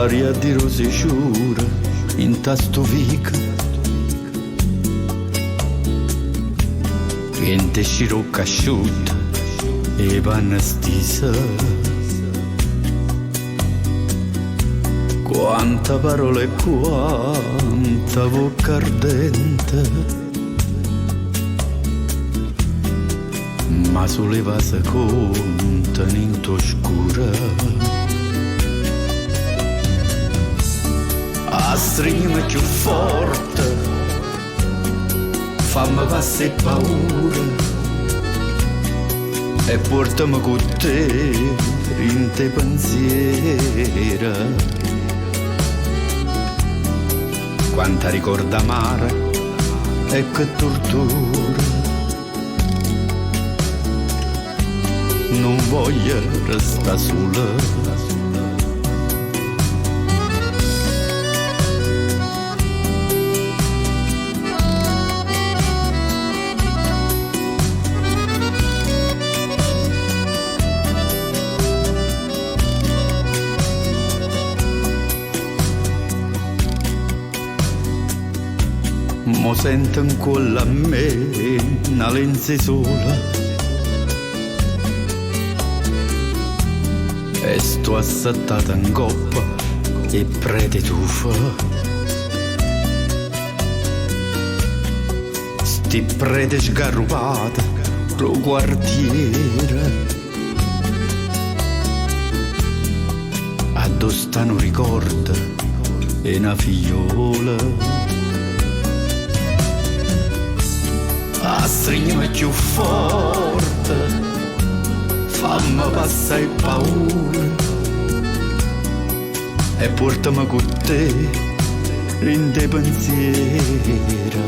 Aria di rose e sciure 'int'a stu vico. Viento 'e scirocco asciutto 'e panne stise. Quanta parole e quanta vocca ardente. Ma sule 'e vase contano 'int' 'o scuro. Astrigneme cchiù forte, famme passa 'e paure e puortame cu te dint' 'e penziere. Quanta ricorda amare e che tortura. Nun voglio restà sulo. Mo sento 'ncuollo a me na lenza 'e sole E sto assettato 'ncopp' 'e prete 'e tufo. Sti prete sgarrupate d' 'o quartiere Addò sta nu ricordo 'e na figliola. Astrigneme cchiù forte, famme passà 'e paure e puortame cu te dint' 'e penziere.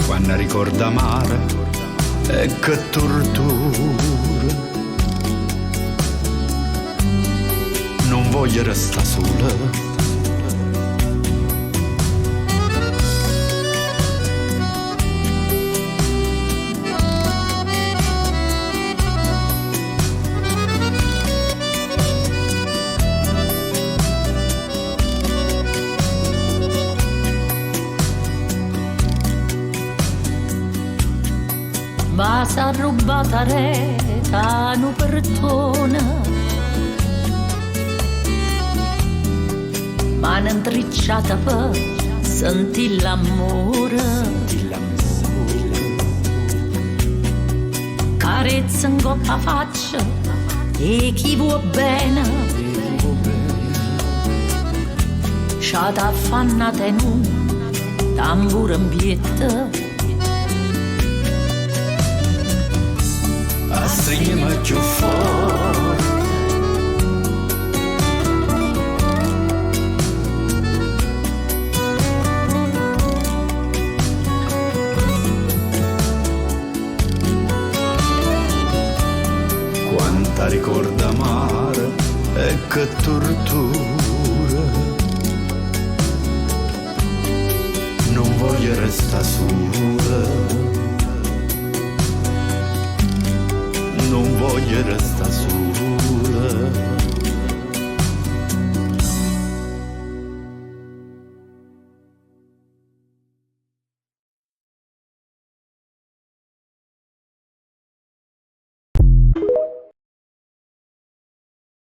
Quann ricorda amare e che tortura. Nun voglio restà sola. Ma s'ha arrubbata areta nu pertone Mano 'ntricciata pe' sentì l'ammore Carezza 'ncopp' 'a faccia 'e chi vuo' bene Sciata affannata 'e nu tamburo 'mpietto Astrigneme cchiù forte. Quanta ricorda amare e che tortura. Nun voglio restà sola. Nun voglio restà sola.